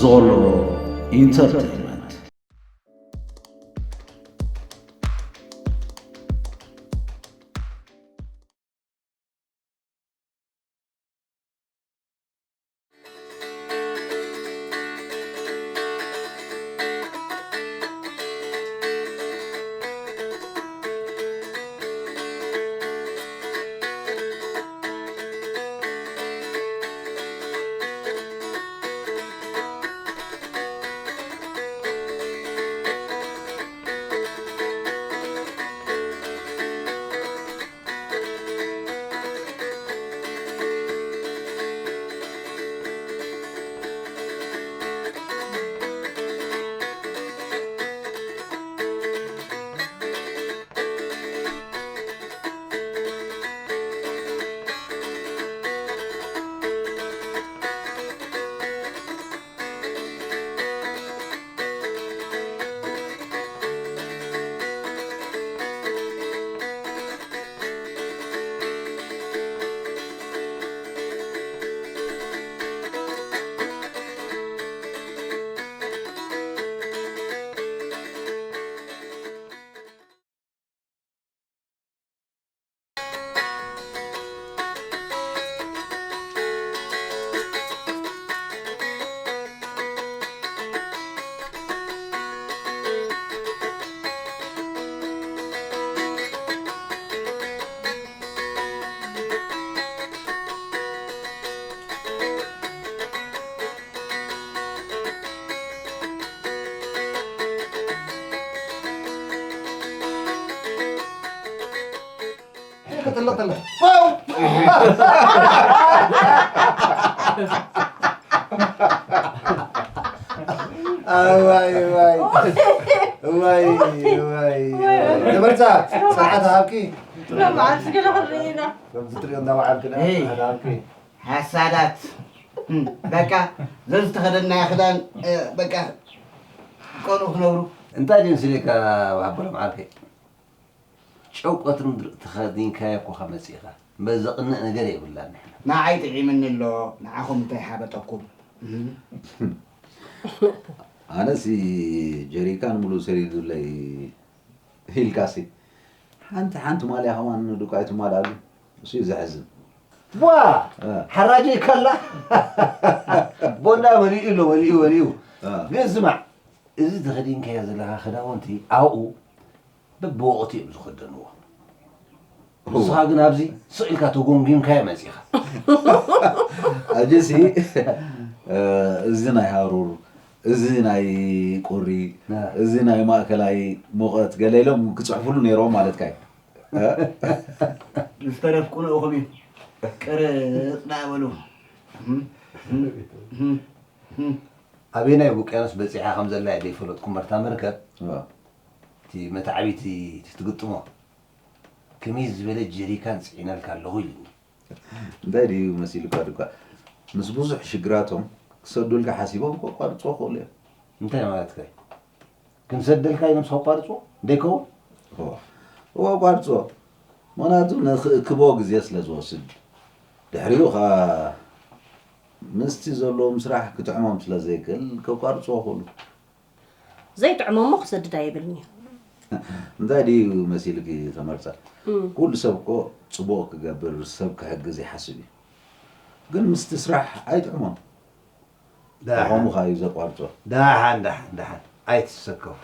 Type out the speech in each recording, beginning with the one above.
ሶሎ ኢንተርቴይንመንት። ጥልቕ ጥልቕ። ፋው! እዋይ፣ እዋይ። እዋይ፣ እዋይ። ተመርጻ፣ ጸዓት ሃብኪ። ሎምዓንቲ ገለ ክንርኢ ኢና። ከምዚ ትሪኦ እንዳወዓልክና፣ ጸዓት ሃብኪ። ሓሳዳት። እም፣ በቃ፣ ዘዝተኸደናዮ ክዳን፣ እ፣ በቃ፣ ቆልዑ ክነብሩ። እንታይ ድዩ ስሌካ፣ ወሃበሎም ዓርከይ? ጨው ቀትሪ ምድሪ ተኸዲንካዮ እኮ ካብ መጺእኻ። እምበር ዘቕንእ ነገር የብላን ንሕና። ንዓይ ጥዒምኒ ኣሎ፣ ንዓኹም እንታይ ሓበጠኩም? እም። ኣነሲ ጀሪካን ሙሉእ ሰዲዱለይ ኢልካሲ፣ ሓንቲ፣ ሓንቲ ማልያ ከማን ንዱቃይ ትማልኣሉ። እሱ እዩ ዘሕዝን። ዋ! እ። ሓራጀይ ከላ። ቦንዳ ወሊኡ ኣሎ፣ ወሊኡ፣ ወሊኡ። እ። ግን ስማዕ፣ እዚ ተኸዲንካዮ ዘለኻ ክዳውንቲ ኣብኡ በብወቕቱ እዮም ዝኽደንዎ። ንስኻ ግን ኣብዚ ስቕ ኢልካ ተጎምጒምካዮ መጺኻ። ኣጀሲ፣ እ፣ እዚ ናይ ሃሩር፣ እዚ ናይ ቁሪ፣ ና። እዚ ናይ ማእከላይ ሙቐት ገለ ኢሎም ክጽሕፉሉ ነይሮም ማለትካ እዩ። እ? ዝተረፍቁ ንእኹም እዩ። ቅርጽ ዳ በሉ። እም፣ እም፣ እም፣ እም። ኣበየናይ ውቅያኖስ በጺሓ ከም ዘላ እየ ዘይፈለጥኩ እምበር እታ መርከብ፣ እዋ። እቲ መታዕቢቲ እቲ ትግጥሞ፣ ከመይ ዝበለ ጀሪካን ጽዒነልካ ኣለኹ ኢሉኒ። እንታይ ድዩ መሲሉካ ድኳ? ምስ ብዙሕ ሽግራቶም ክሰዱልካ ሓሲቦም ከቋርጽዎ ክኽእሉ እዮም። እንታይ ማለትካ እዩ? ክንሰደልካ ኢሎም ምስ ከቋርጽዎ? ደይከውን? እዎ። እዎ፣ ኣቋርጽዎ። ምኽንያቱ ንኽእክቦ ግዜ ስለ ዝወስድ። ድሕሪኡ ኸኣ ምስቲ ዘለዎም ስራሕ ክጥዕሞም ስለ ዘይክእል ከቋርጽዎ ክኽእሉ። ዘይጥዕሞ እሞ ክሰድድ ኣይብልን እዩ። እንታይ ድዩ መሲልኪ ተመርጸ? እም። ኩሉ ሰብ እኮ ጽቡቕ ክገብር፣ ሰብ ክሕግዝ ይሓስብ እዩ። ግን ምስቲ ስራሕ ኣይጥዕሞን። ደሓን። ብኸምኡ ኸኣ እዩ ዘቋርጾ። ደሓን፣ ደሓን፣ ደሓን። ኣይትሰከፉ።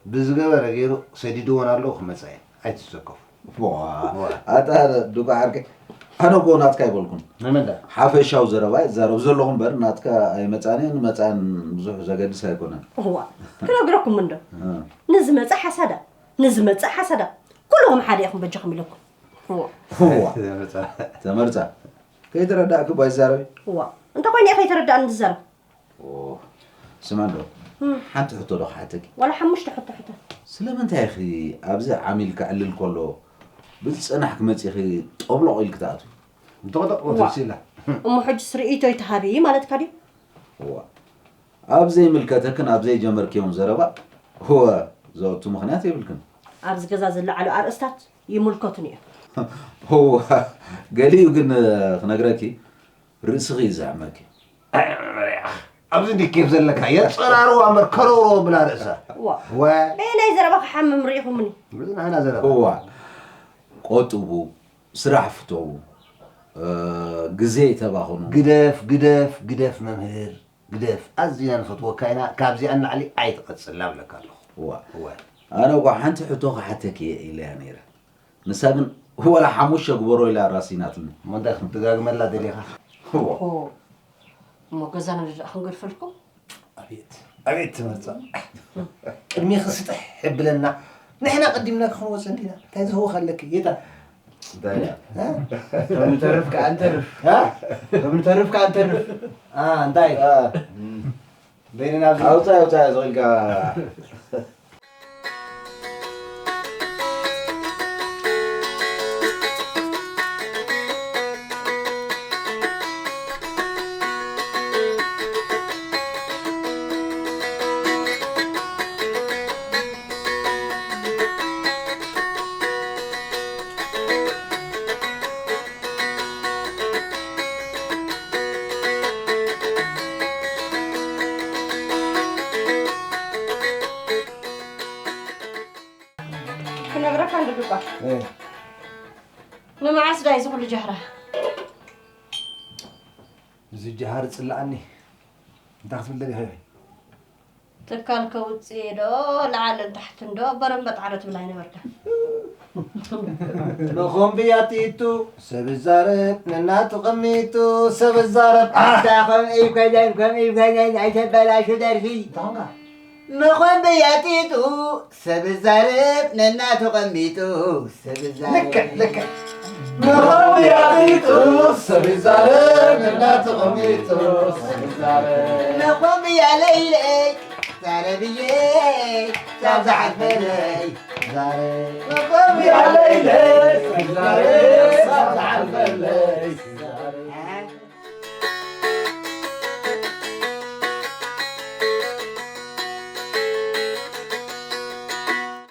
ብዝገበረ ገይሩ ሰዲድወን ኣለዉ ክመጻ እየን። ኣይትሰከፉ። ዋ፣ ዋ። ኣታ ዱባ ዓርከይ፣ ኣነ እኮ ናትካ ኣይበልኩን። ንመን ደኣ? ሓፈሻዊ ዘረባ ይዛረብ ዘለኹ እምበር፣ ናትካ ኣይመጻን እየን፣ መጻን ብዙሕ ዘገድስ ኣይኮነን። እዋ፣ ክነግረኩም እንዶ። እ። ንዝመጸ ሓሳዳ፣ ንዝመጸ ሓሳዳ። ኩልኹም ሓደ ኢኹም በጃኹም ኢለኩም። እዋ። እዋ። ተመርጻ። ተመርጻ። ከይተረዳእኪ እባ ይዛረቢ። እዋ። እንተ ኾይነ እየ ከይተረዳእኒ ዝዛረብ። ኦ፣ ስማ እንዶ፣ እም። ሓንቲ ሕቶ ዶ ክሓተኪ? ዋላ ሓሙሽተ ሕቶ ሕቶ። ስለምንታይ ኢኺ ኣብዚ ዓሚል ከዕልል ከሎ ብዝጸናሕኪ መጺኺ ጠብሎቕ ኢልኪ ትኣትዊ? እንተቐጠቕ እዋ። ወትርሲ ኢላ። እሞ ሕጅስ ርእይቶይ ተሃቢ ማለትካ ድዩ? እዋ። ኣብ ዘይምልከተክን ኣብ ዘይጀመርክዮም ዘረባ፣ እወ፣ ዘእቱ ምኽንያት የብልክን። ኣብዚ ገዛ ዝለዓሉ ኣርእስታት ይምልከቱኒ እዮም። እዋ፣ ገሊኡ ግን ክነግረኪ፣ ርእስኺ እዩ ዘሕመኪ። ኣይ፣ መመርያ። ኣብዚ እንዲ ኬፍ ዘለካ የጸራርዋ እምበር ከረውሮ ብላ ርእሳ። ዋ። ወ- በየናይ ዘረባ ክሓምም ርኢኹምኒ? እዚ ናህና ዘረባ። እዋ ቆጥቡ፣ ስራሕ ፍተዉ፣ እ፣ ግዜ ኣይተባኽኑ። ግደፍ ግደፍ ግደፍ መምህር ግደፍ፣ ኣዚና ንፈትወካ ኢና፣ ካብዚኣ ንላዕሊ ኣይትቐጽል ኣብለካ ኣለኹ። እዋ እወ። ኣነ እኳ ሓንቲ ሕቶ ክሓተኪ እየ ኢለያ ነይረ። ንሳ ግን ወላ ሓሙሽተ ግበሮ ኢላ ራሲናትኒ። እሞ እንታይ ክትደጋግመላ ደሊኻ? እዎ። ኦ፣ እሞ ገዛና ደኣ ክንገድፈልኩም? ኣቤት ኣቤት ትመርፃ። ቅድሚ ክስጥሕ ሕብለና። ንሕና ቀዲምና ክንወፅ እንዲና። እንታይ ዝህወኽ ኣለኪ? የታ እንታይ እያ? ከምንተርፍ ከኣ እንተርፍ። ከምንተርፍ ከኣ እንተርፍ። አ፣ እንታይ? አ፣ በይንና ኣብዚ ኣውፃ ኣውፃ ዝቕልካ ክነግረካ እንድግባ። ንምዓስ ዳይ ዝኹሉ ጃህራ? እዚ ጃሃር ጽላኣኒ። እንታይ ክትብል ደሊኻ ኢኺ? ትካል ከውጽእ ዶ ለዓልን ታሕትን ዶ በረምበጥ ዓረ ትብል ኣይነበርካ? ንኾምብያ ጢጡ ሰብ ዛረብ ነናቱ ቀሚጡ ሰብ ዛረብ ኣታ ከም ኢብከደን ከም ኢብከደን ኣይተበላሹ ደርፊ ንኾምብያ ጢጡ ሰብ ዛረብ ነናቱ ቀሚጡ ሰብ ዛረብ ልክዕ ልክዕ ንኾምብያ ጢጡ ሰብ ዛረብ ነናቱ ቀሚጡ ሰብ ዛረብ ንኾምብያ ለይለይ ዛረብየ ሳብ ዝሓልፈለይ ዛረብ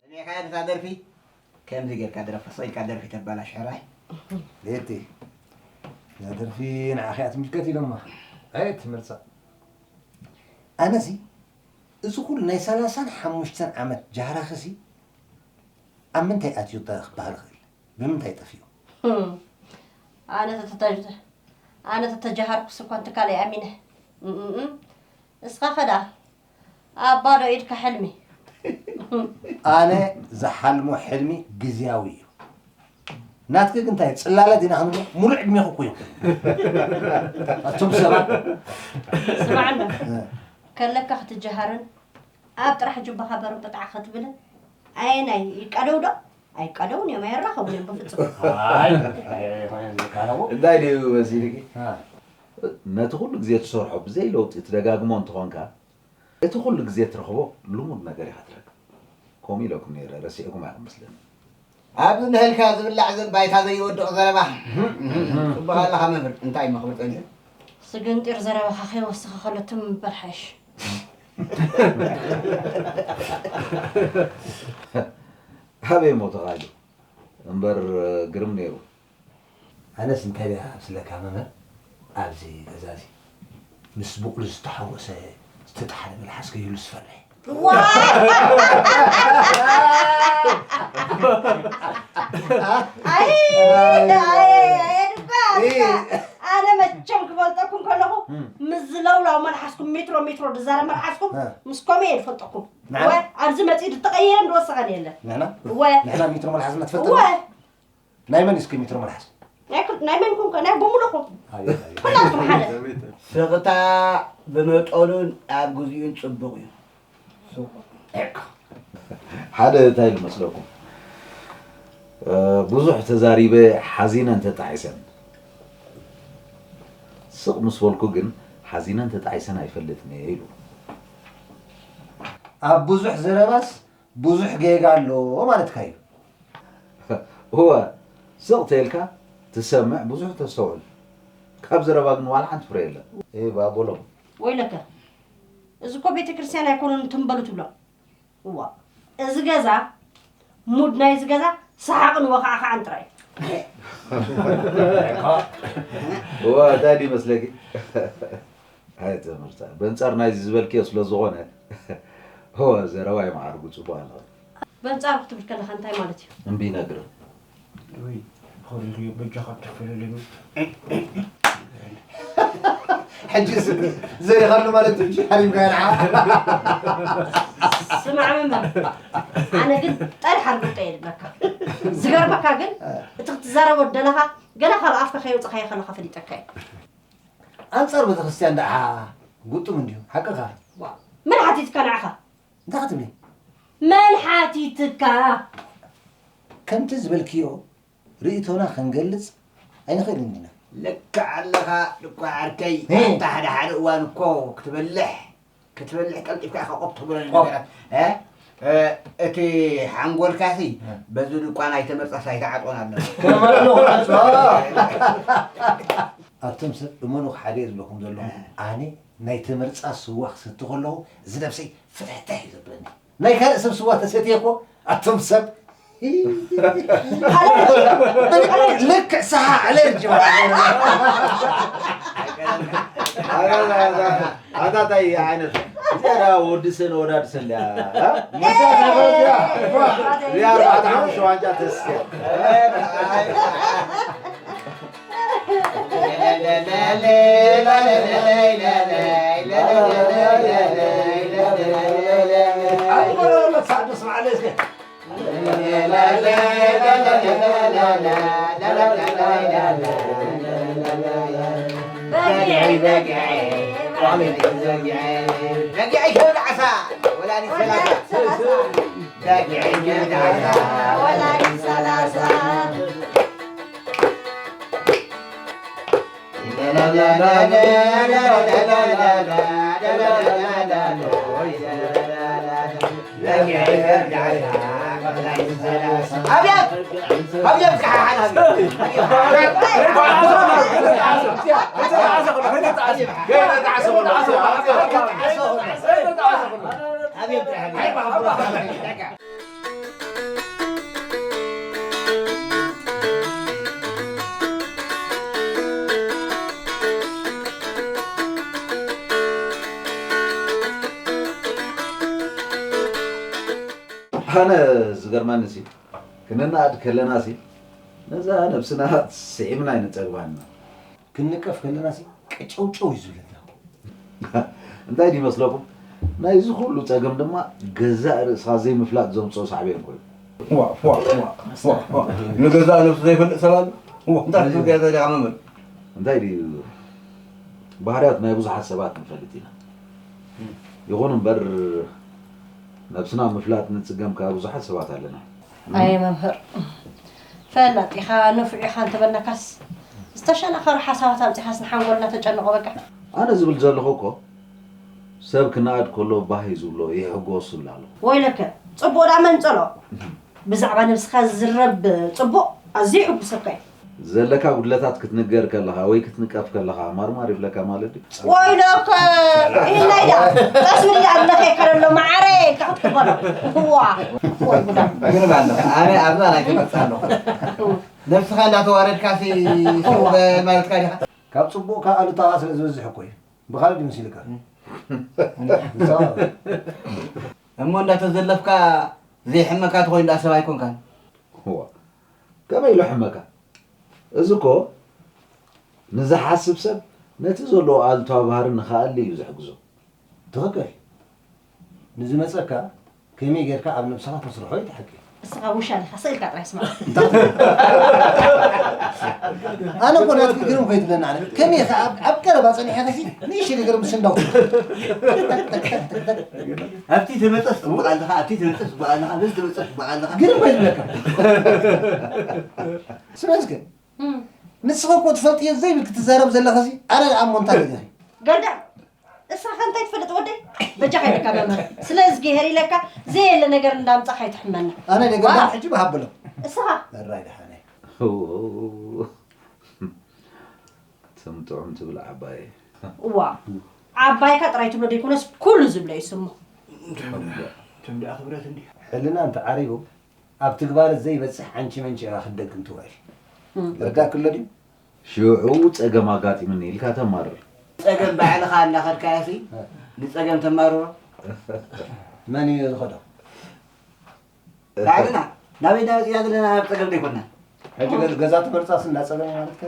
ሰሚዕካያ ነታ ደርፊ ከምዚ ጌርካ ድረፋ ስቕ ኢልካ ደርፊ ተባላሽ ሕራይ ቤቲ እዛ ደርፊ ንዓኺ እያ ትምልከት ኢሎማ ኣየት ትመርፃ ኣነሲ እዚ ኩሉ ናይ ሰላሳን ሓሙሽተን ዓመት ጃህራኺሲ ኣብ ምንታይ ኣትዩ ክበሃል ይኽእል? ብምንታይ ጠፊኡ? ኣነ ተተጀ ኣነ ተተጀሃርኩስ እኳ ንትካለይ ኣሚነ። እስኻ ኸዳ ኣብ ባዶ ኢድካ ሕልሚ። ኣነ ዝሓልሞ ሕልሚ ግዝያዊ እዩ። ናትኪ ግን እንታይ ጽላለ ዲና ክንብሎ ሙሉእ ዕድሜኺ እኮ እዩ። ኣቱም ሰባት ስማዕና ከለካ ክትጀሃርን ኣብ ጥራሕ ጅባኻ በርብጣዕ ክትብልን ኣየናይ ይቃደው ዶ? ኣይቃደውን እዮም ኣይራኸቡን እዮም ብፍጹም። ኣይ ኣይኮነን ዝቃረቡ። እንታይ ድዩ መሲልኪ? ነቲ ኩሉ ግዜ ትሰርሖ ብዘይ ለውጢ ትደጋግሞ እንተኾንካ እቲ ኩሉ ግዜ ትረኽቦ ልሙድ ነገር ኢኻ ትረክብ። ከምኡ ኢለኩም ነይረ ረሲዕኩም ኣይኮን መስለኒ። ኣብዚ ንህልካ ዝብላዕ ዘን ባይታ ዘይወድቕ ዘረባ። ጽቡቕ ኣለኻ መምህር እንታይ እሞ ክብል ጸኒሑ? ስግንጢር ዘረባኻ ከይወስኸ ከሎ ትም ምባል ሓይሽ። ኣበይ እሞ ተኻኢሉ እምበር ግርም ነይሩ። ኣነስ እንታይ ደኣ ምስለካ መምህር ኣብዚ ገዛ እዚ ምስ ብቑሉ ዝተሓወሰ ዝተጣሓነ መልሓስ ከይህሉ ዝፈርሕ። ኣነ መቸም ክፈልጠኩም ከለኹ ምስ ዝለውላው መልሓስኩም ሜትሮ ሜትሮ ዝዛረብ መልሓስኩም ምስ ከምኡ እየ ዝፈልጠኩም። ወ ኣብዚ መፂኡ ዝተቐየረን ዝወሰኸን የለን። ንሕና ወ ንሕና ሜትሮ መልሓስና ትፈልጠ ወ ናይ መን እስኪ ሜትሮ መልሓስ? ናይ ኩል- ናይ መን ኮንከ ናይ ብምሉኹም ኩላትኩም ሓደ ስቕታ ብመጠኑን ኣብ ግዚኡን ጽቡቕ እዩ። ሓደ እንታይ ኢሉ መስለኩም? እ፣ ብዙሕ ተዛሪበ ሓዚነን ተጣዒሰን። ስቕ ምስ በልኩ ግን ሓዚነን ተጣዒሰን ኣይፈልጥን እየ ኢሉ። ኣብ ብዙሕ ዘረባስ ብዙሕ ጌጋ ኣሎ ማለትካ እዩ። እወ፣ ስቕ ተይልካ ትሰምዕ፣ ብዙሕ ተስተውዕል። ካብ ዘረባ ግን ዋላ ሓንቲ ፍረ የለን። ኤ ባቦሎም። ወይለከ፣ እዚ እኮ ቤተ ክርስቲያን ኣይኮኑን ትም በሉ ትብሎም። እዋ፣ እዚ ገዛ፣ ሙድ ናይዚ ገዛ ሰሓቕን ወኻዕኻዕን ጥራይ እዩ። እዋ፣ እንታይ ድዩ መስለኪ? ኣይ ትምህርታ በንጻር ናይዚ ዝበልክዮ ስለ ዝኾነ እወ ዘረባ ይመዓርጉ ጽቡቕ ኣለኻ። በንጻሩ ክትብል ከለኻ እንታይ ማለት እዩ? እምቢ ይነግርህ። ወይ ኾሪሩ በጃኻ ትፈልልዩ። ሕጂ ዘሪኻሉ ማለት እዩ ሓሪምካ ንዓ ስማዕ መምህር ኣነ ግን ጠል ሓርጉቀ የድበካ ዝገርመካ ግን እቲ ክትዛረቦ ደለኻ ገና ካብ ኣፍካ ከይወፅኻዮ ከለኻ ፈሊጠካ እዩ ኣንጻር ቤተክርስትያን ደኣ ግጡም እንድዩ ሓቅኻ መን ሓቲትካ ንዓኻ እንታይ ክትብሊ መን ሓቲትካ ከምቲ ዝበልክዮ ርእይቶና ክንገልጽ ኣይንኽእልን ኢና። ልክዕ ኣለኻ ልኳ ዓርከይ። ኣንታ ሓደ ሓደ እዋን እኮ ክትበልሕ ክትበልሕ ቀልጢፍካ ኢኻ ቆብ ተብሎ ነገራት። እቲ ሓንጎልካሲ በዚ ድቋን ኣይተመርጻስ ኣይተዓጥቆን ኣለኻ። ኣቶም ሰብ እመኑ ሓደ ዝብለኩም ዘለኹ ኣነ ናይ ተመርጻ ስዋ ክሰቲ ከለኹ እዚ ነብሰይ ፍትሕትሕ እዩ ዘብለኒ። ናይ ካልእ ሰብ ስዋ ተሰትየ እኮ ኣቶም ሰብ ልክዕ ሰሓ ኣለርጂ ኣታ እንታይ ዓይነት እዚኣ ደኣ ወዲ ሰን ወዳድ ሰን ደኣ እዚኣ ኣርባዕተ ሓሙሽተ ዋንጫ ተስያ ኣነ ዝገርመኒ ሲ ክንነኣድ ከለና ሲ ነዛ ነብስና ስዒምና ኣይንጸግባን ኢና። ክንንቀፍ ከለና ሲ ቀጨውጨው እዩ ዝብለና። እንታይ ድዩ መስለኩም? ናይዚ ኩሉ ጸገም ድማ ገዛእ ርእስኻ ዘይምፍላጥ ዘምጽኦ ሳዕቤን ኮይኑ። ዋ ዋ ዋ ዋ ዋ ንገዛእ ነብሱ ዘይፈልጥ ሰብ ኣሎ? ዋ እንታይ ትብል ገዛ ዲኻ መምህር? እንታይ ድዩ ባህርያት ናይ ብዙሓት ሰባት ንፈልጥ ኢና። ይኹን እምበር ነብስና ምፍላጥ ንጽገም ከኣ ብዙሓት ሰባት ኣለና። ኣየ መምህር ፈላጥ ኢኻ ንፉዕ ኢኻ እንተበልናካስ ዝተሸናኸሩ ሓሳባት ኣምጺኻስ ንሓንጎልና ተጨንቖ በቃ። ኣነ ዝብል ዘለኹ እኮ ሰብ ክነኣድ ከሎ ባህ እዩ ዝብሎ ይሕጎስሉ ኣሎ። ወይለከ ጽቡቕ ደኣ መን ጸልኦ ብዛዕባ ነብስኻ ዝዝረብ ጽቡቕ ኣዝዩ ይሕጉሰካ እዩ። ዘለካ ጉድለታት ክትንገር ከለኻ ወይ ክትንቀፍ ከለኻ ማርማር ይብለካ ማለት ድዩ? ወይለከ ኢህናይ ደኣ ቀስ ኢሉ ደኣ ዝነኸየካ ዘሎ መዓረ ኢልካ ክትቅበሎ። እዋ ወይ ጉዳ። ግን ማለት ኣነ ኣብዛ ናይ ተመርጻ ኣለኹ። ነብስኻ እንዳተዋረድካ ሲ ስቕ በል ማለትካ ዲኻ? ካብ ጽቡቕካ ኣሉታኻ ስለ ዝበዝሕ እኮ እዩ። ብኻልእ ድዩ መሲልካ? እሞ እንዳተዘለፍካ ዘይሕመካ ተኾይኑ ደኣ ሰብ ኣይኮንካን። እዋ ከመይ ኢሉ ሕመካ? እዚ እኮ ንዝሓስብ ሰብ ነቲ ዘለዎ ኣሉታዊ ባህሪ ንኽኣሊ እዩ ዝሕግዞ። ትኽክል። ንዝመጸካ ከመይ ጌርካ ኣብ ነብስኻ ተስርሖ እዩ እቲ ሓቂ። እስኻ ውሻ ዲኻ ስእልካ ጥራይ ስማዕ። ኣነ እኮ ናትኪ ግርም ከይትብለኒ ኣነ ከመይ ኢኻ ኣብ ኣብ ቀረባ ጸኒሐ ከሲ ንእሽተይ ነገር ምስ እንዳው ኣብቲ ተመጸስ ጽቡቕ ኣለኻ ኣብቲ ተመጸስ ጽቡቕ ኣለኻ በዚ ተመጸስ ጽቡቕ ኣለኻ ግርም ከይትብለካ ስመ እስከ ንስኻ እኮ ትፈልጥዮ ዘይብል ክትዛረብ ዘለኻ ሲ ኣረ ኣሞ እንታይ ገዲኺ ገርዳዕ እስኻ እንታይ ትፈልጥ ወደይ በጃኻ ኢለካ መምህር ስለ እዝጊሄር ኢለካ ዘየለ ነገር እንዳምጻኻ ኣይትሕመና ኣነ ነገር ዋ! ሕጂ ብሃብሎም እስኻ እራይ ደሓነ ትም ጥዑም ትብል ዓባየ ዋ ዓባይካ ጥራይ ትብሎ ዘይኮነስ ኩሉ ዝብሎ እዩ ስሙ ትም ደኣ ክብረት እንዲ ሕልና እንተ ዓሪቡ ኣብ ትግባረ ዘይበጽሕ ዓንቺ መንቺ ኢኻ ክትደግም ትውዕል። እርዳእኪ ኣሎ ድዩ? ሽዑ ጸገም ኣጋጢምኒ ኢልካ ተማርር። ጸገም ባዕልኻ እናኸድካዮሲ ንጸገም ተማርሮ? መን እዩ ዝኸዶ? ባዕልና ናበይ እናመጺና ዘለና ናብ ጸገም ዶ ኣይኮንና? ሕጂ ገ- ገዛ ትመርጻስ እንዳ ጸገም ማለት ከ?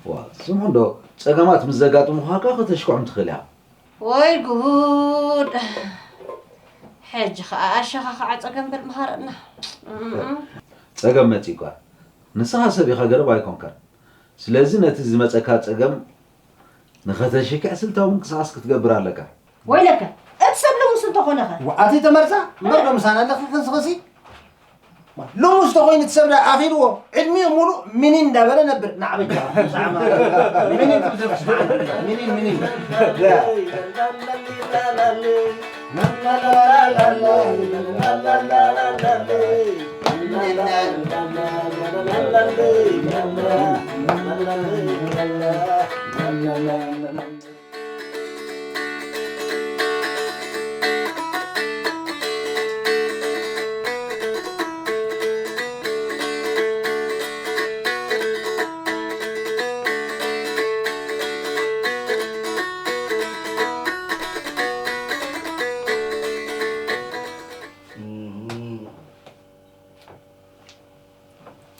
ዋ፣ ስምዑ እንዶ፣ ጸገማት ምስ ዘጋጥሙኻ ከኣ ከተሽክዖም ትኽእል ኢኻ። ወይ ጉድ! ሕጂ ኸኣ ኣሸኻኽዓ ጸገም በል መሃረና። እም። ጸገም መጺእኳ፣ ንስኻ ሰብ ኢኻ፣ ገረብ ኣይኮንካን። ስለዚ ነቲ ዝመጸካ ጸገም ንኸተሽክዕ ስልታዊ ምንቅስቓስ ክትገብር ኣለካ። ወይለከ፣ እቲ ሰብ ልሙስ እንተኾነ ኸ? ዋ፣ ኣቲ ተመርጻ፣ እምበር ዶ ምሳና ኣለኺ ክንስኸሲ? ልሙስ ተኾይኑ እቲ ሰብ ዳ ኣኺልዎ፣ ዕድሚኡ ሙሉእ ሚኒን እንዳበለ ነብር። ንዓበጃ፣ ዛዕማ ሚኒን ትብዘብ ትስማዕ። ሚኒን፣ ሚኒን።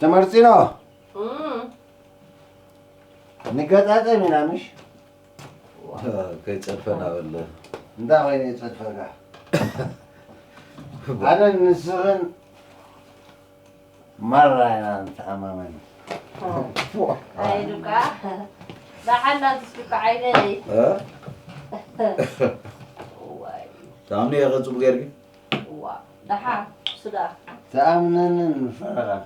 ተመርጺኖ። እም። ንገጣጠም ኢና፣ ምሽ? ከይጸድፈና በለ። እንታይ ኮይነ ይጸድፈካ? ኣነ ንስኽን ማራ ኢና ንተኣማመን። ኣይዱካ። ደሓን ናትስኪ እኮ ዓይነይ። እ? ዋይ። ታምኒ እየ ከጽቡ ጌርኪ? ዋ፣ ደሓን፣ እሱ ደኣ። ተኣምነንን ፈረቓን።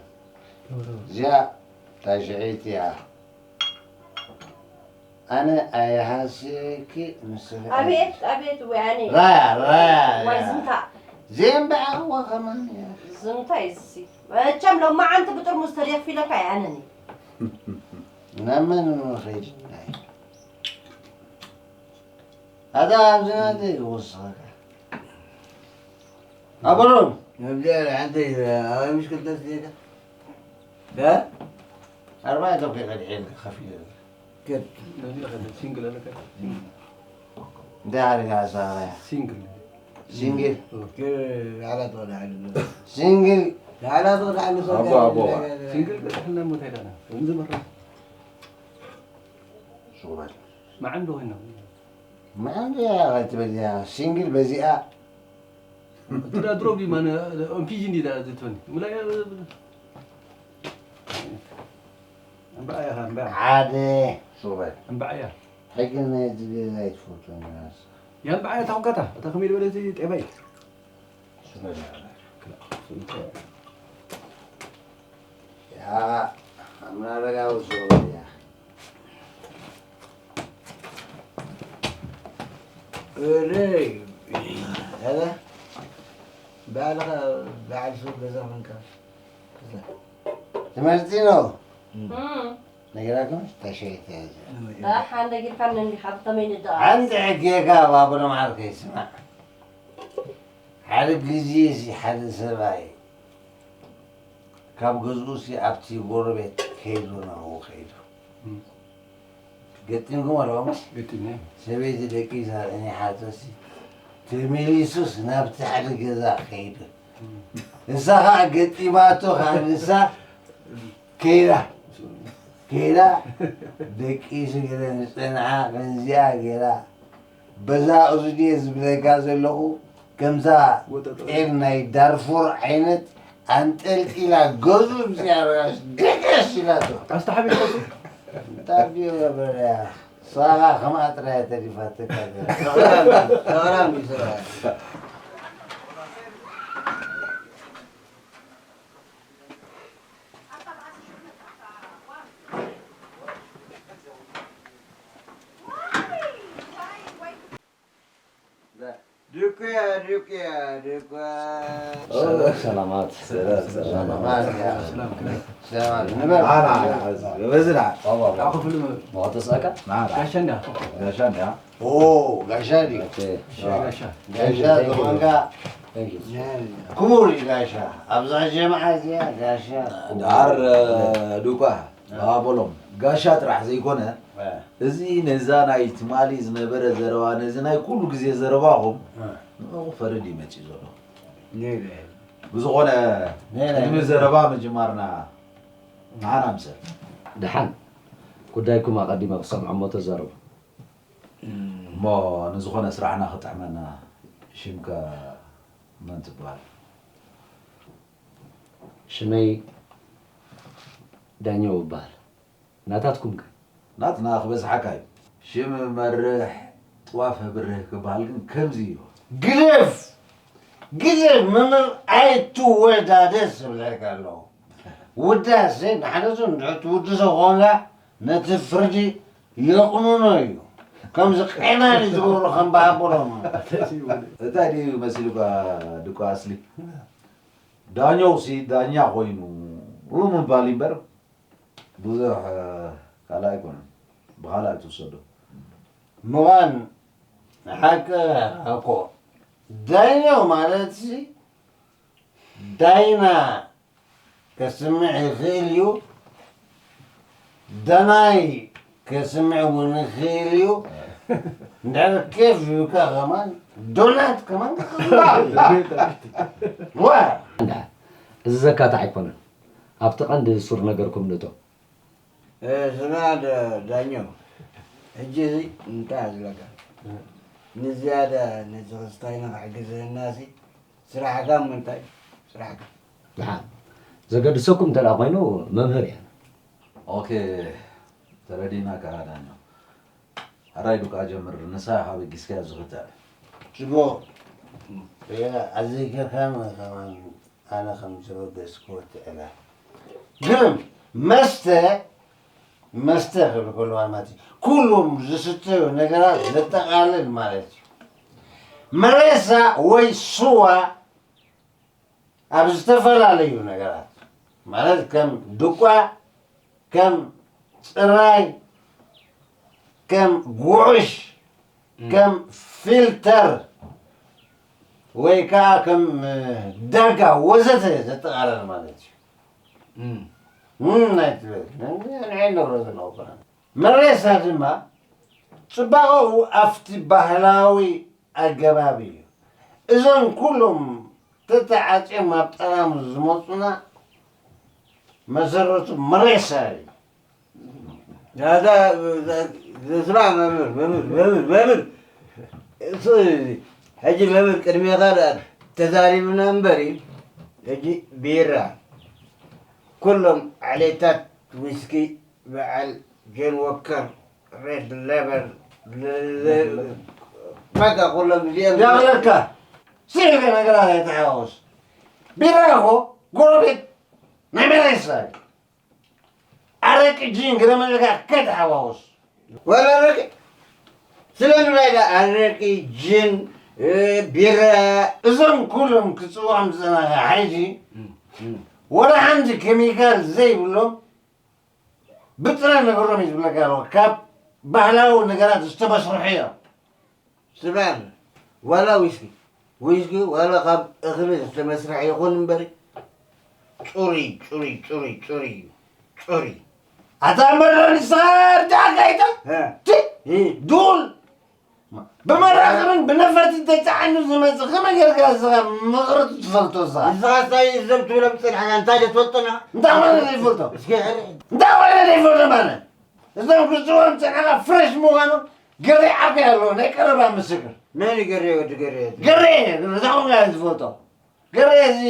እዚኣ ታሽዐይቲ እያ። ኣነ ኣይሃስየኪ፣ ንስኺ ኣቤት፣ ኣቤት፣ ወይ ኣነ። ራያ፣ ራያ፣ ዋይ፣ ያ። ዝምታ። ዜምበዓዋ ከማን እያ። ዝምታ እዩ ዝሲ። መቸም ሎማዓንቲ ብጥርሙዝ ተደፊለካ እየ ኣነኒ። ናብ መን ምኸይድ? ኣታ ኣብዚ ናተይ ክወስኸካ። ኣበሎም። ኣብዚ ሓንቲ ኣባይ ምሽ ክልተ ስደካ። እ? ኣርባዕተ እኮ ቀድሐልካ ከፊለ። ከድ። ነዚ ከደ ሲንግል ኣለካ። እንታይ ሓደጋ ኣሳራያ? ሲንግል። ሲንግል። ኦኬ፣ ላዕላ ትወድዓሉ። ሲንግል። ላዕላ ትወድዓሉ። ኣቦ፣ ኣቦ። ሲንግል በድሕና ሞት ኣይዳና። እንዚ በራ። ሱባል። መዓንዶ ኮይና። መዓንዶ እያ ክትበል እያ። ሲንግል በዚኣ። እቲ ዳ ድሮ ብሊ ማነ ኦንፊዥን ዲዳ ዝትፈኒ። ምላ እያ። እምበኣያ፣ እምበኣ። ሓደ። ሱባል። እምበኣያ። ሕጂ ናይ እዚ ገዛ ኣይትፈትዎን እያ። ያ እምበኣያ ታውቃታ። እታ ከመይ ዝበለት ጤባይ። ሱባል። ያ፣ ኣምና ረጋዊ ሱባል እያ። እለይ፣ ሄለ፣ ባዕልኻ በዓል ሱቕ ገዛ ኮንካ። ትምህርቲ ነው። እም። ነገራኩም ተሸይተ። ደሓን ነጊርካኒ እንዲኻ ብኸመይ ንደኣ? ሓንቲ ሕጌካ ባቡሎም ዓርከይ ስማዕ። ሓደ ግዜ ሲ ሓደ ሰብኣይ ካብ ገዝኡ ሲ ኣብቲ ጎረቤት ከይዱ ናብኡ ከይዱ። እም። ገጢምኩም ኣለዎ መስ? ገጢምና። ሰበይቲ ደቂሳ እኔ ሓተሲ ተመሊሱስ ናብቲ ሓደ ገዛ ከይዱ። እም። ንሳ ኸዓ ገጢማቶ ካብ ንሳ ከይዳ። ከይዳ ደቂሱ ገለ ንጸንዓ ከምዚኣ ገይራ። በዛ እዙ ድየ ዝብለካ ዘለኹ፣ ከምዛ ወጠጠ። ጤል ናይ ዳርፉር ዓይነት ኣንጠልጢላ ገዙ ምስ ያረጋሽ ደቀስ ኢላቶ። ኣስተሓቢእካ እሱ? ታዲዮ በበለያ፣ ሳራ ከማኣ ጥራይ ተሪፋትካ። ሰላም፣ ሰላም ይስራ። ድኩያ፣ ድኩያ፣ ድኩያ። ሰላም፣ ሰላማት። ሰላም፣ ሰላም። ሰላማት፣ ያ። ሰላም፣ ሰላማት። ንበር። ና፣ ና፣ ና፣ በዚ ና። ባባ፣ ባባ። ኣኹ ፍልም። መቐተስኣካ? ና፣ ና። ጋሻ እንዳ። ጋሻ እንዳ። ኦ፣ ጋሻ ድዩ? ኦኬ። ጋሻ፣ ጋሻ። ጋሻ Thank you, thank you. ዝኾንካ። Thank you. ክቡር እዩ ጋሻ። ኣብዛ ጀምዓ እዚኣ ጋሻ። ዳር፣ እ፣ ዱኳ፣ ባቦሎም፣ ጋሻ ጥራሕ ዘይኮነ፣ እዚ ነዛ ናይ ትማሊ ዝነበረ ዘረባ፣ ነዚ ናይ ኩሉ ግዜ ዘረባኹም ንዕኡ ክፈርድ እዩ መጺኡ ዘሎ። ብዝኾነ፣ ቅድሚ ዘረባ ምጅማርና፣ ንዓና ምሰል። ደሓን፣ ጉዳይኩም ኣቐዲመ ክሰምዖ እሞ ተዛረቡ። እሞ ንዝኾነ ስራሕና ክጥዕመና፣ ሽምካ መን ትበሃል? ሽመይ ዳኛው እበሃል። ናታትኩም ከ? ናትና ክበዝሓካ እዩ። ሽም መርሕ ጥዋፍ ኣብርህ ክበሃል ግን ከምዚ እዩ። ግደፍ! ግደፍ! መምህር ኣይትወዳደስ እብለካ ኣለኹ። ውዳሴ ንሓደ ሰብ እንድሕር ትውድሶ ኮንካ ነቲ ፍርዲ የቕንኖ እዩ። ከምዚ ቄናኒ ዝገብሩ ከም በሃቦሎም። እንታይ ድዩ መሲሉካ ድኳ ኣስሊ? ዳኛውሲ ዳኛ ኮይኑ ምባል እዩ እምበር ብዙሕ ካልእ ኣይኮነን። ብኻልእ ኣይትውሰዶ። ምዃን ሓቂ እኮ። ዳኛው ማለትሲ ዳይና ከስምዕ ይኽእል እዩ። ደናይ ከስምዕ እውን ይኽእል እዩ። እንድሕር ኬፍ ይብካ ከማን ዶናት ከማን ክኽባብ እዩ። ዋ! እንዳ፣ እዚ ዘካትዕ ኣይኮነን። ኣብቲ ቀንዲ ሱር ነገርኩም ንእቶ። እ፣ ስማ ደ-፣ ዳኘው፣ ሕጂ እዚ እንታይ ዝብለካ? ንዝያዳ ነዚ ክስታይ ንኽሕግዘና ሲ ስራሕካ ምንታይ? ስራሕካ። ደሓን። ዘገድሰኩም እንተ ደኣ ኮይኑ፣ መምህር እየ። ኦኬ፣ ተረዲእናካ ዳኛው። ሕራይ ዱቃ ጀምር፣ ንሳ ኢኻ በጊስካያ ዝኽተል። ጽቡቕ። ኣዘይገርካኒ ከማን ኣነ ከም ዘበገስኩ ወትዕላ። ግን መስተ፣ መስተ ክብል ከለዋ ማለት እዩ። ኩሎም ዝስተዩ ነገራት ዘጠቓልል ማለት እዩ። መሬሳ ወይ ስዋ ኣብ ዝተፈላለዩ ነገራት ማለት ከም ድቋ፣ ከም ጽራይ፣ ከም ጉዕሽ፣ ከም ፊልተር ወይ ከዓ ከም፣ እ፣ ዳጋ ወዘተ ዘጠቓለለ ማለት እዩ። እም። እም፣ ናይ ትብል። ንዕይ ንብሎ ዘለኹ እኮ። መሬሳ ድማ ጽባቐኡ ኣብቲ ባህላዊ ኣገባብ እዩ። እዞም ኩሎም ተተዓጽዮም ኣብ ጠላሙ ዝመጹና መሰረቱ መሬሳ እዩ። ናታ፣ ስማዕ መምህር፣ መምህር፣ መምህር፣ መምህር። እሱ፣ ሕጂ መምህር ቅድሜኻ ደኣ ተዛሪብና እምበር እዩ። ሕጂ ቢራ፣ ኩሎም ዓሌታት ዊስኪ፣ በዓል ጆን ዎከር፣ ሬድ ሌበል፣ ለ-፣ ለ-፣ በቃ ኩሎም እዚኦም ዳቕለካ። ስኢልካ ነገራት ኣይተሓዋወስ። ቢራ እኮ ጎረቤት ናይ መሬሳ እዩ። ኣረቂ ጂን ግረ መለካ ከይተሓዋወስ። ወላ ኣረቂ? ስለምንታይ ደኣ ኣረቂ፣ ጂን፣ እ፣ ቢራ? እዞም ኩሎም ክጽውዖም ዝጸናሕካ ሕጂ፣ እም፣ እም። ወላ ሓንቲ ኬሚካል ዘይብሎም ብጥረ ነገሮም እዩ ዝብለካ ኣለኹ። ካብ ባህላዊ ነገራት ዝተመስርሑ እዮም። ስማዕ፣ ዋላ ዊስኪ፣ ዊስኪ ዋላ ካብ እኽሊ ዝተመስርሐ ይኹን እምበሪ፣ ጽሩይ፣ ጽሩይ፣ ጽሩይ፣ ጽሩይ እዩ። ጽሩይ። ኣታ መረ ንስኻ ርዳእካ ኢታ? እ። ቲ? እ። ዱል። ብመራኽብን ብነፈርትን ተጻዒኑ ዝመጽእ ከመይ ጌርካ ንስኻ ምቕርቱ ትፈልጦ ንስኻ? ንስኻ እንታይ እዞም ትብሎም ጸኒሕካ እንታይ ዶ ትፈልጦ ንኻ? እንታይ ኮነ ዘይፈልጦ? እስኪ ሕርሕ። እንታይ ኮነ ዘይፈልጦ ማለት? እዞም ክጽውዖም ዝጸንሐኻ ፍሬሽ ምዃኖም ገሬ ዓርከይ ኣለዎ፣ ናይ ቀረባ ምስክር። መን እዩ ገሬ ወዲ ገሬ? ገሬ፣ እዛ ኾንካ እየ ዝፈልጦ። ገሬ እዚ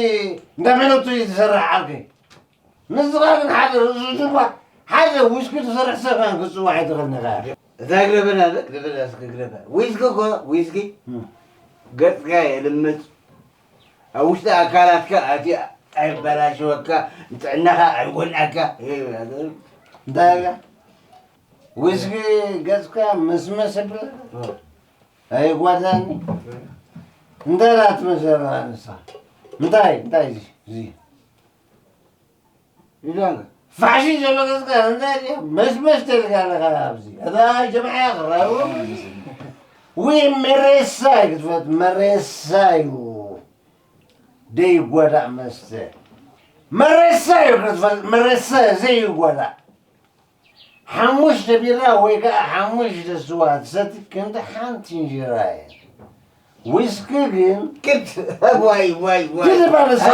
እንዳ ሜሎቱ እዩ ዝሰርሕ ዓርከይ። ንስኻ ግን ሓደ ርእሱ ጅባ፣ ሓደ ዊስኪ ትሰርሕ ሰብ ክን ክጽዋዕ ኣይትኽእልን ኢኻ። እዛ ግረበና፣ እዛ ግረበና፣ እስኪ ግረበና። ዊስኪ እኮ፣ ዊስኪ እም። ገጽካ የልምጽ። ኣብ ውሽጢ ኣካላትካ ኣትዩ ኣየበላሽወካ፣ ንጥዕናኻ ኣይጎድኣካ። እንታይ ኢልካ? ዊስኪ ገጽካ መስመስ የብለካ? እ። ኣይጓዳኒ? እንታይ ደኣ ትመስል ኣለኻ ንስኻ? እንታይ፣ እንታይ እዚ፣ እዚ? ኢላንጋ። ፋሽን ዘሎ ገጽካ እንታይ ድዩ? መስመስ ተልካ ኣለኻ ኣብዚ። እታ ጀምዓያ ክራሩ። ወይ መሬሳ እዩ ክትፈልጥ፣ መሬሳ እዩ። ደይጓዳእ መስተ። መሬሳ እዩ ክትፈልጥ፣ መሬሳ ዘይጓዳእ። ሓሙሽተ ቢራ ወይ ከዓ ሓሙሽተ ስዋ ትሰቲ ክንዲ ሓንቲ እንጀራ እየ። ዊስኪ ግን ክድ ዋይ ዋይ ዋይ። ግድ ባል እዛ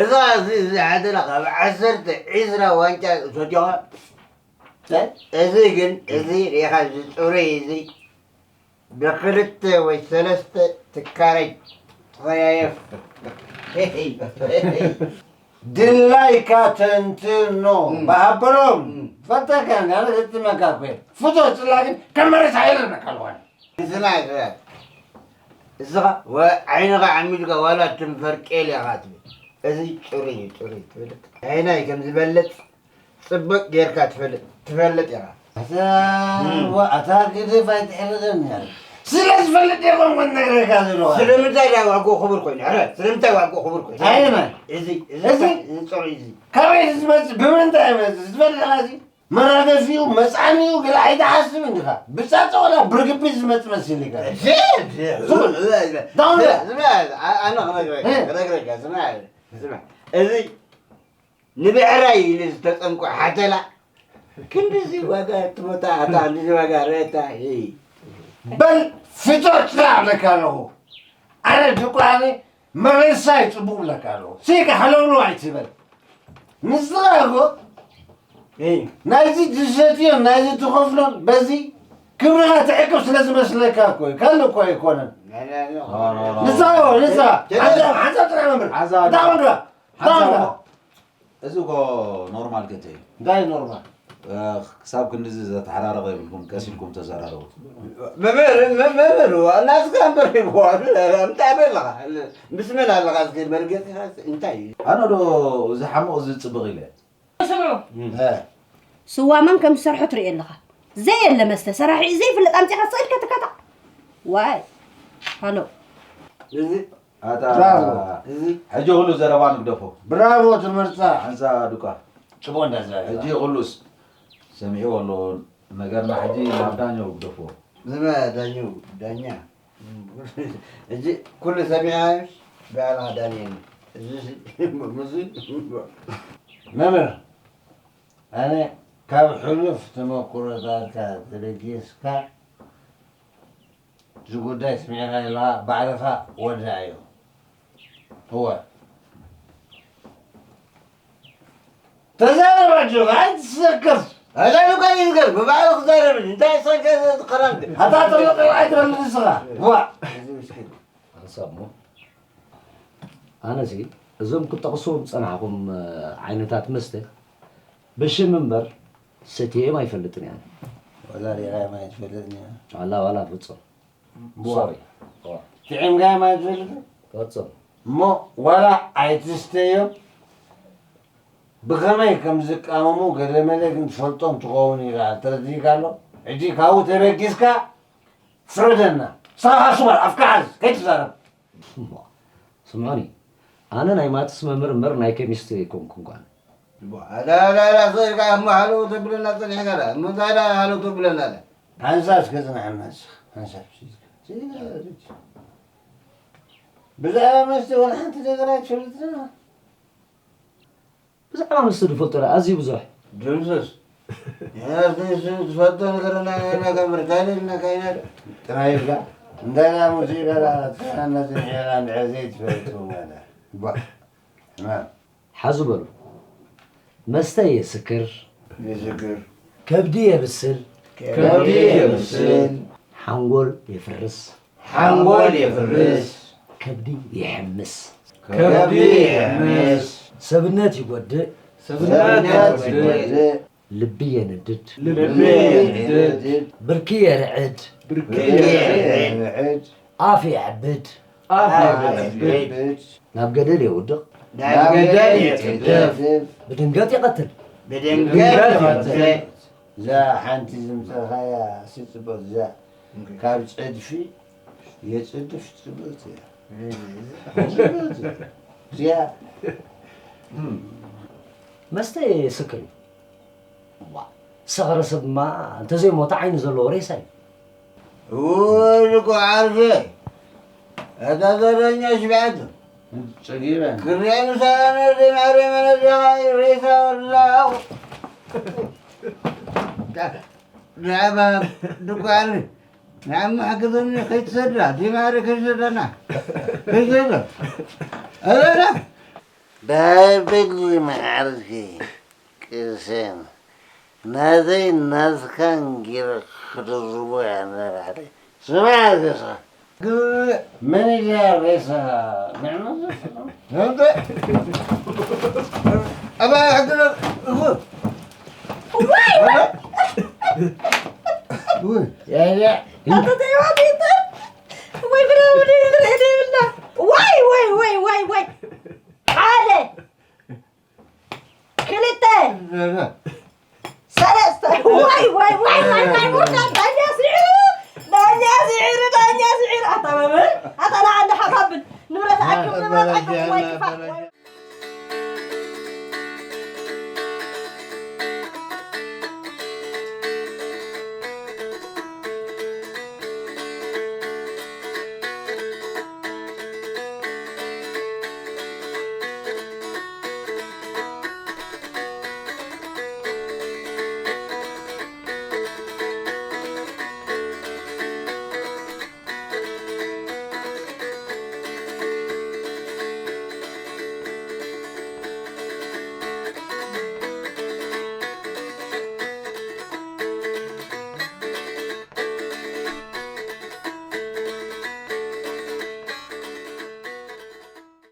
እዛ እዚ እዚ ሓደላ ካብ ዓሰርተ ዒስራ ዋንጫ ሰትዮኻ። እዚ ግን እዚ ሪኻ እዚ ፅሩይ እዚ ብክልተ ወይ ሰለስተ ትካረይ ትኸያየፍ። ድላይካ ተንትኖ ባሃበሎም። ፈተካ እንዲ ኣነ ዘጥመካ እኮ እየ። ፍቶ ስላ ግን ከም መሬት ሓይለና ካልዋን። ንስና ይስራት። እስኻ ወ- ዓይንኻ ዓሚድካ ዋላ ትንፈር ቄል ኢኻ ትብል። እዚ ጭሩይ እዩ ጭሩይ ትብል። ዓይናይ ከም ዝበለጽ ጽብቅ ጌርካ ትፈልጥ ትፈልጥ ኢኻ። ኣታ እም። ዋ- ኣታ ግድፍ ኣይትሕርደኒ ያለ። ስለ ዝፈልጥ የኾንኩ ነግረካ ዘለዋ። ስለምንታይ ዳ ዋግኡ ክቡር ኮይኑ? ሕረ ስለምንታይ ዋግኡ ክቡር ኮይኑ? ኣየናይ? እዚ እዚ እዚ? እዚ ጽሩይ እዚ። ካበይ ዝመጽእ ብምንታይ ይመጽእ ዝፈልጥ ኢኻ እዚ? መራገፊኡ መጽዓኒኡ ገለ ኣይትሓስብ እንዲኻ። ብጻጸ ወላ ብርግቢት ዝመጽእ መሲልካ። ዝም በል። ዳውን በል። ዝም በል። ኣነ ክነግረካ እ። ክነግረካ ስማዕ ስማዕ እዚ ንብዕራይ ኢሉ ዝተጸምቆ ሓተላ ክንድዚ ዋጋ ትመታ ኣታ ክንድዚ ዋጋ ረታ። በል ፍቶ ጥራሕ ኣለካ ኣለኹ። ኣነ ድቋነ መሬሳ ይጽቡቕ ብለካ ኣለኹ። ስኢካ ሃለውለው ኣይትበል። ንስኻ እኮ ናይዚ ትሰትዮን ናይዚ ትኸፍሎን በዚ ክብርኻ ትዕቅብ ስለ ዝመስለካ እኮ እዩ። ካልእ እኮ ኣይኮነን። ንስኻ እኮ ንስኻ ሓንሳብ ሓንሳብ ጥራሕ መምህር። ሓንሳብ ዳውን ዳ ዳውን ዳ ሓንሳብ እዚ እኮ ኖርማል ገተ እዩ። እንታይ ኖርማል? ክሳብ ክንድዚ ዘተሓራረቐ የብልኩም፣ ቀስ ኢልኩም ተዘራረቡ። መምህር መምህር ናስካ እምበር ይብዋል እንታይ በለኻ? ምስ መን ኣለኻ እስኪ መርገፂኻ እንታይ እዩ? ኣነ ዶ እዚ ሓሙቕ እዚ ፅብቕ ኢለ? ስምዑ። ስዋ መን ከም ዝሰርሖ ትርኢ ኣለኻ። ዘየለ መስተ ሰራሒ እዩ ዘይፍለጥ ኣምፂኻ ስቕ ኢልካ ትካታዕ። ዋይ ሃሎ። እዚ ኣታ ብራቮ። እዚ ሕጂ ኩሉ ዘረባ ንግደፎ። ብራቮ ትምህርታ። ሓንሳ ዱቃ። ጽቡቕ እንዳዛረባ። ሕጂ ኩሉስ ሰሚዕዎ ኣሎ ነገርና ሕጂ ናብ ዳኛው ግደፎ። ዝመ ዳኛው ዳኛ እዚ ኩሉ ሰሚዓ ባዕላ ዳንኤል እዚ ሙዚ መምህር ኣነ ካብ ሕሉፍ ተመኩሮታትካ ተበጊስካ እዚ ጉዳይ ስሚዕኻ ኣለኻ ባዕልኻ ወዳእዮ። እወ ተዛረብ ኣጆኻ ኣይትሰከፍ። ኣዛረብካ ይዝገር ብባዕሉ ክዛረብ እንታይ ሰከፍ ዝኸራን ኣታ ጥርጥር ኣይትበል ንስኻ ዋ። ሓንሳብ እሞ ኣነሲ እዞም ክጠቕስዎም ዝጸናሕኹም ዓይነታት መስተ ብሽም እምበር ሰትየዮም ኣይፈልጥን እየ። ዋላ ሪኣዮም ኣይትፈልጥን እያ። ዋላ ዋላ ፍጹም ሶሪ። ጥዒምካዮም ኣይትፈልጥን? ፍጹም። እሞ ዋላ ኣይትስተዮም ብኸመይ ከም ዝቃመሙ ገለመለ ግን ትፈልጦም ትኸውን ኢኻ ተረዲእካ ኣሎ። ሕጂ ካብኡ ተበጊስካ ፍረደና። ንስኻ ካሱ በል ኣፍካ ሓዝ ከይትዛረብ። እሞ ስምዑኒ ኣነ ናይ ማትስ መምህር እምበር ናይ ኬሚስትሪ ኣይኮንኩን ኳነ። ኣላ ኣላ ኣላ ስቕ ኢልካ እሞ ሃለው ተብለና ጸኒሕካ ዳ እሞ እንታይ ዳ ሃለው ተብለና ዳ። ሓንሳብ እስከ ጽናሓና ንስኻ ሓንሳብ እስከ። ብዛዕባ መስተ ወላ ሓንቲ ነገር ኣይትፈልጥን ኢኻ። ብዛዕባ መስተ ዝፈልጦ ዳ ኣዝዩ ብዙሕ። ድምስስ። ትፈልጦ ነገር እናገበርካ ኢለ ኢልናካ ኢና ጥራይ ኢልካ እንዳላ ሙዚቃ ዳ ትሰናና ጽኒሕካ እንድሕር ዘይትፈልጡ ማለት ባ ሕማም ሓዙ በሉ መስተ የስክር የስክር ከብዲ የብስል ከብዲ የብስል ሓንጎል የፍርስ ሓንጎል የፍርስ ከብዲ የሕምስ ከብዲ የሕምስ ሰብነት ይጎድእ ሰብነት ይጎድእ ልቢ የንድድ ልቢ የንድድ ብርኪ የርዕድ ብርኪ የርዕድ ኣፍ የዕብድ ኣፍ የዕብድ ናብ ገደል የውድቕ ናብ ገደል የጥድፍ ብድንገት ይቐትል ብድንገት ይቐትል እዛ ሓንቲ ዝምፀኻያ ስፅበት እዛ ካብ ፀድፊ የፅድፍ ፅበት እያ እዚኣ መስተ የስክር እዩ ሰኸረ ሰብማ እንተዘይሞተ ዓይኒ ዘለዎ ሬሳ እዩ እወ እኮ ዓርፌ እታ ዘረኛ ሽብዐቱ ጸጊበ ክሪኣ ምሳና ነርዴ ማርያም ነርዴኻ ሬሳ ወላኹ ብዛዕባ ድኳን ንዓማ ሕግዘኒ ከይትሰዳ፣ ዲማሪ ከይትሰዳና። ከይትሰዳ። ኣበላ። ባይብል መዓርኪ ቅሴን ናተይ ናትካን ጌረ ክድርቦ እያ ንባዕለይ። ስማዕ እስኻ። መን ኢልያ ሬሳ ንዕመት? ኣባ ሕግዘ እኹ። ውይ፣ ያያ። ኣታ ተይዋ ቤተ። ወይ ብላ ወደ ይብላ። ወይ፣ ወይ፣ ወይ፣ ወይ፣ ወይ። ሓደ። ክልተ። ሰለስተ። ወይ፣ ወይ፣ ወይ፣ ወይ፣ ወይ፣ ወይ፣ ወይ፣